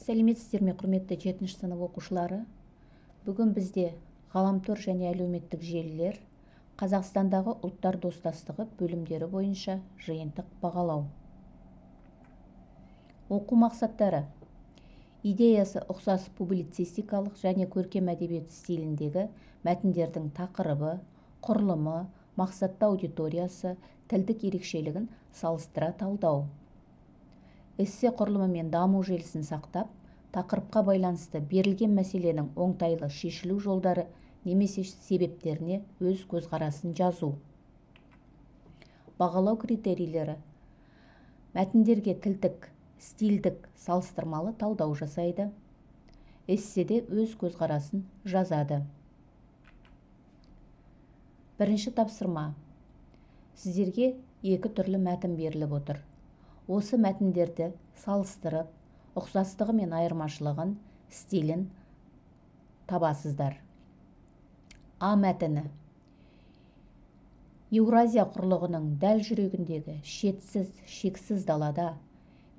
Сәлеметсіздер ме, құрметті 7-ші сынып оқушылары? Бүгін бізде ғаламтор және әлеуметтік желілер, Қазақстандағы ұлттар достастығы бөлімдері бойынша жиынтық бағалау. Оқу мақсаттары: идеясы ұқсас публицистикалық және көркем әдебиет стиліндегі мәтіндердің тақырыбы, құрылымы, мақсатты аудиториясы, тілдік ерекшелігін салыстыра талдау. Эссе құрылымы мен даму желісін сақтап, тақырыпқа байланысты берілген мәселенің оңтайлы шешілу жолдары немесе себептеріне өз көзқарасын жазу. Бағалау критерийлері: мәтіндерге тілдік, стильдік, салыстырмалы талдау жасайды. Эсседе өз көзқарасын жазады. Бірінші тапсырма. Сіздерге екі түрлі мәтін беріліп отыр. Осы мәтіндерді салыстырып, ұқсастығы мен айырмашылығын, стилін табасыздар. А мәтіні. Еуразия құрлығының дәл жүрегіндегі шетсіз, шексіз далада,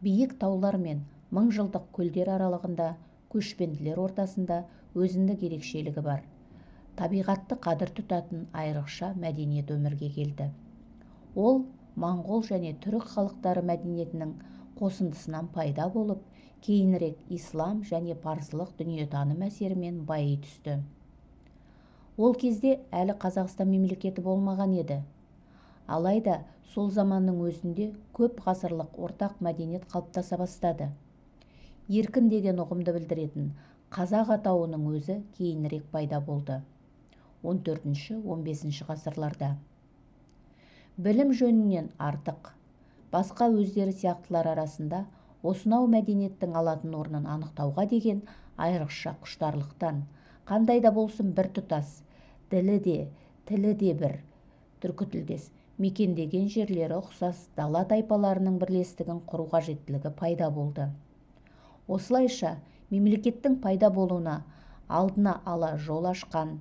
биік таулар мен мыңжылдық көлдер аралығында көшпенділер ортасында өзіндік ерекшелігі бар. Табиғатты қадір тұтатын айрықша мәдениет өмірге келді. Ол моңғол және түрік халықтары мәдениетінің қосындысынан пайда болып, кейінірек ислам және парсылық дүниетаным әсерімен байи түсті. Ол кезде әлі Қазақстан мемлекеті болмаған еді. Алайда сол заманның өзінде көп ғасырлық ортақ мәдениет қалыптаса бастады. Еркін деген ұғымды білдіретін қазақ атауының өзі кейінірек пайда болды. 14-15 ғасырларда. Білім жөнінен артық, басқа өздері сияқтылар арасында осынау мәдениеттің алатын орнын анықтауға деген айрықша құштарлықтан, қандай да болсын бір тұтас, ділі де, тілі де бір, түркітілдес, мекендеген жерлері ұқсас дала тайпаларының бірлестігін құру қажеттілігі пайда болды. Осылайша, мемлекеттің пайда болуына алдына ала жол ашқан,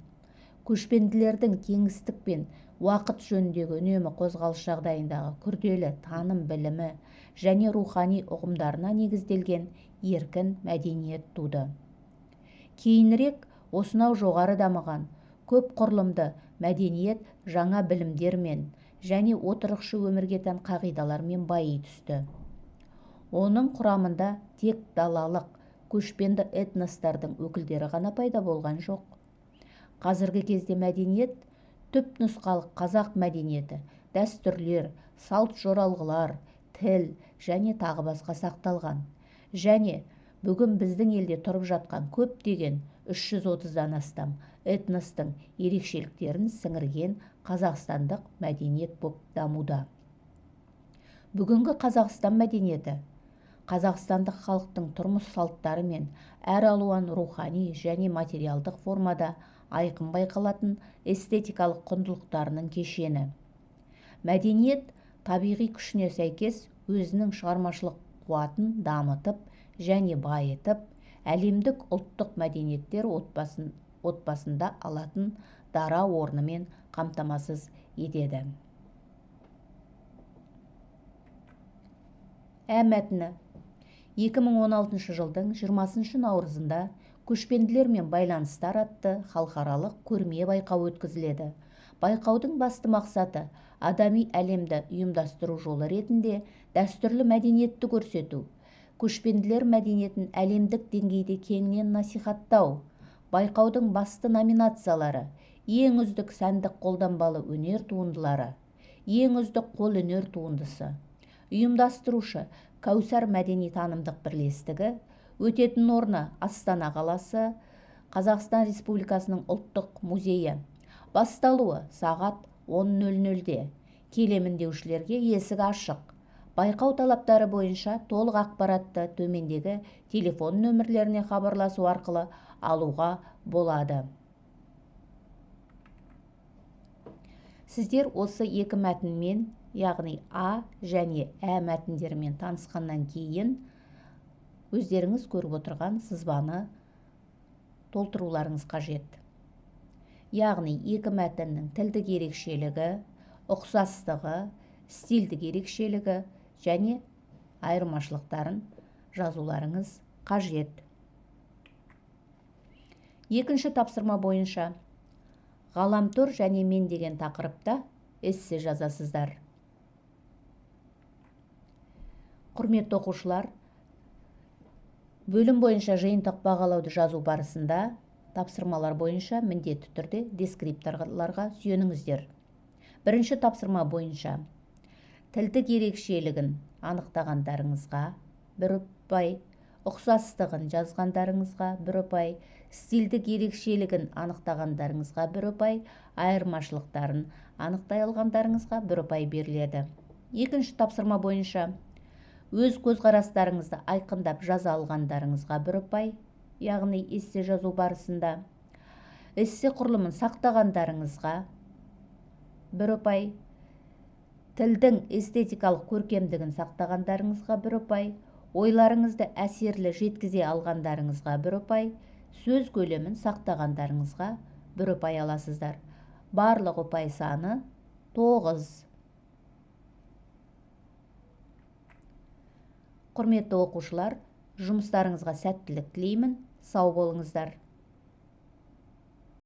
көшпенділердің кеңістік пен уақыт жөніндегі үнемі қозғалыс жағдайындағы күрделі таным білімі және рухани ұғымдарына негізделген еркін мәдениет туды. Кейінірек осынау жоғары дамыған, көп құрылымды мәдениет жаңа білімдермен және отырықшы өмірге тән қағидалармен байи түсті. Оның құрамында тек далалық, көшпенді этностардың өкілдері ғана пайда болған жоқ. Қазіргі кезде мәдениет түпнұсқалық қазақ мәдениеті, дәстүрлер, салт-жоралғылар, тіл және тағы басқа сақталған. Және бүгін біздің елде тұрып жатқан көптеген 330-дан астам этностың ерекшеліктерін сіңірген қазақстандық мәдениет боп дамуда. Бүгінгі Қазақстан мәдениеті қазақстандық халықтың тұрмыс салттары мен әр алуан рухани және материалдық формада айқын байқалатын эстетикалық құндылықтарының кешені. Мәдениет табиғи күшіне сәйкес өзінің шығармашылық қуатын дамытып және байытып, әлемдік ұлттық мәдениеттер отбасында алатын дара орнымен қамтамасыз етеді. Ә мәтіні. 2016 жылдың 20 наурызында Көшпенділермен байланыстар атты халықаралық көрме байқауы өткізіледі. Байқаудың басты мақсаты адами әлемді ұйымдастыру жолы ретінде дәстүрлі мәдениетті көрсету, көшпенділер мәдениетін әлемдік деңгейде кеңінен насихаттау. Байқаудың басты номинациялары: ең үздік сәндік қолданбалы өнер туындылары, ең үздік қолөнер туындысы. Ұйымдастырушы Кәусар мәдени танымдық бірлестігі. Өтетін орны Астана қаласы, Қазақстан Республикасының ұлттық музейі. Басталуы сағат 10:00-де. Келемін деушілерге есік ашық. Байқау талаптары бойынша толық ақпаратты төмендегі телефон нөмірлеріне хабарласу арқылы алуға болады. Сіздер осы екі мәтінмен, яғни А және Ә мәтіндерімен танысқаннан кейін өздеріңіз көріп отырған сызбаны толтыруларыңыз қажет. Яғни екі мәтіннің тілдік ерекшелігі, ұқсастығы, стильдік ерекшелігі және айырмашылықтарын жазуларыңыз қажет. Екінші тапсырма бойынша ғаламтор және мен деген тақырыпта эссе жазасыздар. Құрметті оқушылар, бөлім бойынша жиынтық бағалауды жазу барысында тапсырмалар бойынша міндетті түрде дескрипторларға сүйеніңіздер. Бірінші тапсырма бойынша тілдік ерекшелігін анықтағандарыңызға бір ұпай, ұқсастығын жазғандарыңызға бір ұпай, стильдік ерекшелігін анықтағандарыңызға бір ұпай, айырмашылықтарын анықтай алғандарыңызға бір ұпай беріледі. Екінші тапсырма бойынша өз көзқарастарыңызды айқындап жаза алғандарыңызға бір ұпай, яғни эссе жазу барысында эссе құрылымын сақтағандарыңызға бір ұпай, тілдің эстетикалық көркемдігін сақтағандарыңызға бір ұпай, ойларыңызды әсерлі жеткізе алғандарыңызға бір ұпай, сөз көлемін сақтағандарыңызға бір ұпай аласыздар. Барлық ұпай саны 9. Құрметті оқушылар, жұмыстарыңызға сәттілік тілеймін. Сау болыңыздар.